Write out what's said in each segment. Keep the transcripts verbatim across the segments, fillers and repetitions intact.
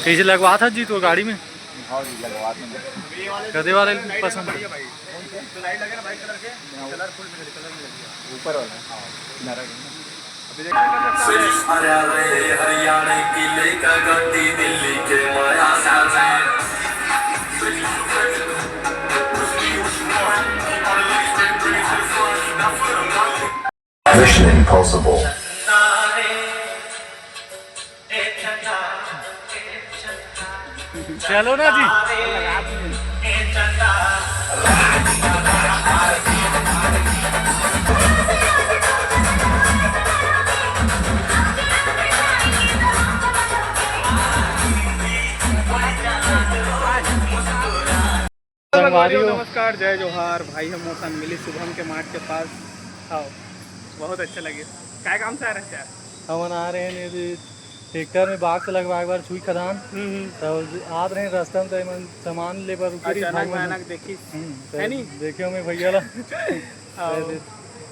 कैसे लगवा था जी तो गाड़ी में? हाँ जी, लगवा था। कदे वाले पसंद है? ऊपर वाला। हरियाणा की लेकर गति दिल्ली के माया। Mission Impossible. चलो ना जी। संगवारी हो। नमस्कार, जय जोहार। भाई हम मोर संग मिली शुभम के मार्ट के पास। हाँ, बहुत अच्छा लगे। काय काम से आ रहे हैं यार? हमन आ रहे हैं ये ट्रैक्टर में बाक्स लगवाए बर छुई खदान। हम्म, हम्म। तो आत रहे रास्ता में तो एमन सामान ले बर रुके रहिस अचानक भाई मन। भयानक देखिस। हम्म, तो है नी? देखे हमें भैया ला। हाँ। तो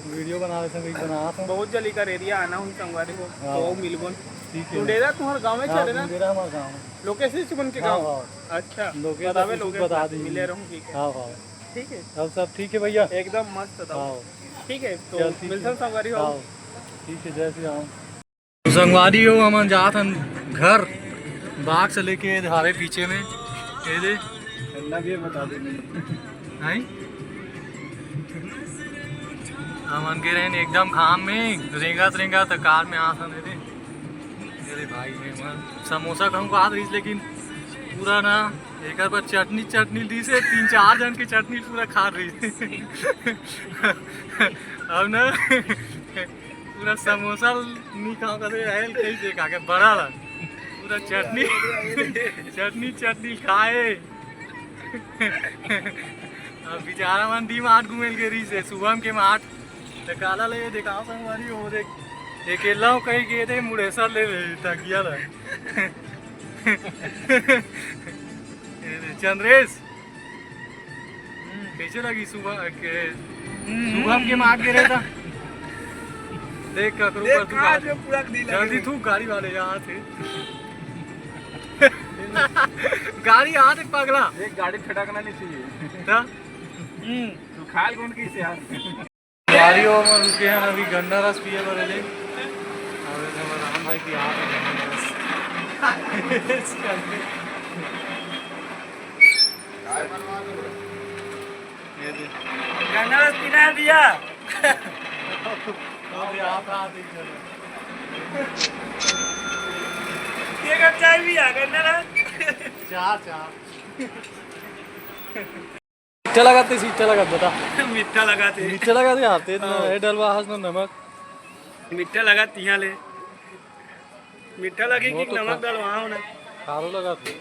वीडियो बना रहे थे, वही बना रहा था। बहुत जल्दी कर एरिया आना हूँ संगवारी हो। हाँ। तो मिलबो। ठीक है। टुंडेरा तुम्हार गाँव में हाँ, चले ना? टुंडेरा हमारे गाँव में। लोकेश से सुमन के हाँ, गाँव? हाँ। अच्छा। लोकेश बतावे, से कुछ लोकेश बता बता दीजिए। मिले रहूँ, ठीक है। हाँ, हाँ। ठीक है। अब सब ठीक है भैया? एकदम मस्त था। हाँ। ठीक है, तो चल, ठीक मिलथन है। संगवारी हो। हाँ। ठीक है, जय श्री राम। तो संगवारी हो, हमन जात हन घर, बाक्स लेके धारे पीछे में, ये दे। ठंडा भी है, बता दे। नहीं? हमन के रहन एकदम घाम में, रेंगत रेंगत कार में आत हन, ये दे। अरे भाई, ये मन समोसा खाऊं का रहिस, लेकिन पूरा ना, एकर बर चटनी, चटनी दिस हे, तीन चार जन के चटनी पूरा खा रहिस। अब ना, पूरा समोसा नी खाओ, कहते आयल कैसे खा के बड़ा ला, पूरा चटनी, चटनी, चटनी खाए। अब बेचारा मन डी मार्ट घूमे ल गे रहिस हे, शुभम के मार्ट। त काला ले देखाओ संगवारी, वो देख, अकेला हूँ कहीं के दे, मुड़ेसर ले ले तकिया ला। चंद्रेश, कैसे लगी सुबह के, सुबह के मार के रहता? देख ककरो देख पर तू कहाँ गाड़ी, जो पूरा नहीं लगे जल्दी हुए। तू गाड़ी वाले यहाँ से। गाड़ी यहाँ से पगला। एक गाड़ी खटकना नहीं चाहिए। ता? तू खाल कौन कैसे यार? गाड़ी में रुके हैं अभी गन्ना रस पिए बर ले। और इधर राम भाई की आ गंडा रस। ये दे। गन्ना रस पीना है भैया? अभी आप आ, देख लो। ये कर चाय भी आ गन्ना रस। चार, चार। मीठा लगाते, मीठा लगा, बता। मीठा लगाते। मीठा लगाते यार, तेज ना हाँ। है, डलवा हस ना नमक। मीठा लगा तिहा ले। मीठा लगी कि नमक डलवा हो ना। खारो लगाते।